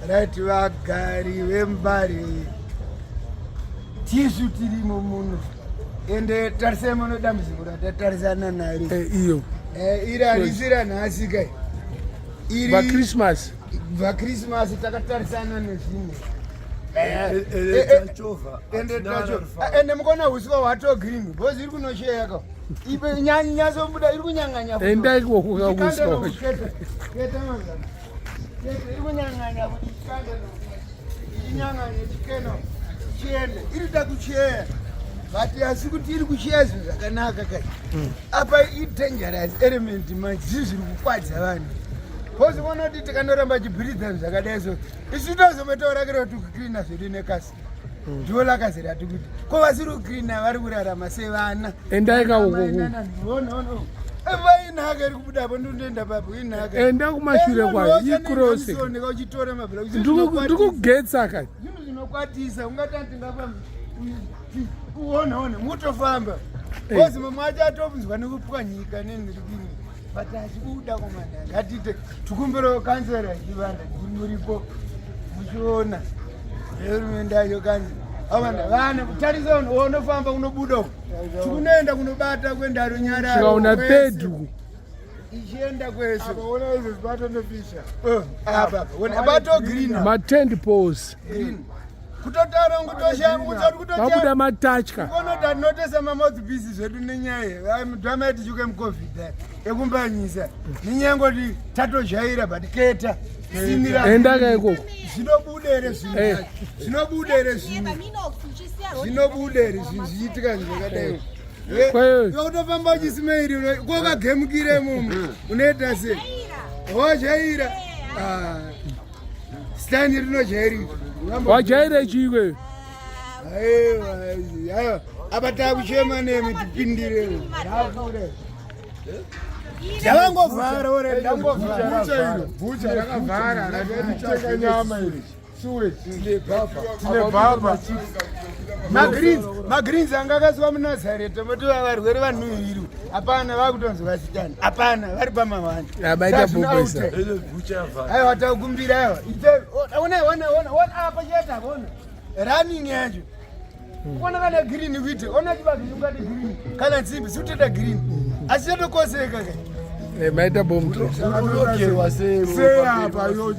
Right, vagari veMbare, tisu tirimo muno, ende tarisai muno dambudziko ratatarisana naro. Iyo. Iri harisi ranhasi kai. Iri vachristmas. Vachristmas takatarisana nezvinhu. Tachovha. Ende tacho, ende mukona huswa hwato green because iri kunosheka ipe nyatsobuda, iri kunyanganya. Enda ikoko kakuswa. Iri kunyanganya kuti chikande, ichinyanganya chikeno chiende, iri da kucheya, but asi kuti iri kucheya zvinhu zvakanaka kai. Apa idangerous element manje, zvii zviri kukwadza vanhu, because kuona kuti tikandoramba chibhiridha zvinhu zvakadai, so isu tozometaurakira kuti kucleana zvedu nekasi ndiwo lakazera tikuti ko vasiri kucleana vari kurarama sevana. Endai kaukoko. Vainhaka iri kubudapo, ndinoenda papo inhaka. Enda kumashure kwayo, icross. Uchitora mabhura. Ndikugetsa kai. Zvinhu zvinokwatisa, ungati tingapa uona mutofamba, because mamwe acho atobvunzwa nekupwanyika nenhirikini, but achikuda komanda. Ngatite tikumbirawo kansera chivanda, muripo muchiona hurumende acho kanzi avana vana kutarisa unofamba unobuda uko, tikunoenda kunobata kwenda runyararo. Tikaona pedu. Ichienda kwese. Ona izvo zvibatondofisha. Apa ona bato green. Matent poles. Green kutotaura kutosha. Pabuda matatya. Konota tinotesa mamouthpiece zvedu nenyaya dhama tichuke muCovid ekumbanyisa nenyaya ngoti tatojaira, but keta simira. Enda ka ikoko. Zvinobuda here zvinhu? Zvinobuda here zvinhu? Zvinobuda here zvinhu zvichiitika zvakadai? Kweyo. Iwe kutofamba uchisimairi kokagemukira imomo, unoita sei? Wajaira stani rinojairika. Wajaire chikwe. Aiwa, aiwa, apa takuchema nemi, tipindirewo. Ndavangovhara ore, ndangovhara. Bhucha rakavhara rakatitenga nyama iri sewage. Tine bhava. Magreens anga akasiwa muNazareta, moti varwere vanhuhwiru hapana, vakutonzi vasitani hapana, vari pamawani. Abaita bhobhesa. Aiwa, takumbira, aiwa, ona, ona, ona, ona apa chete, ona running yacho, ona kana green kuite, ona chibage chingati green kana nsimbi sikutoita green, asi chatokoseka ka. Maita bomb. Unogerwa sei? Sei apa yo?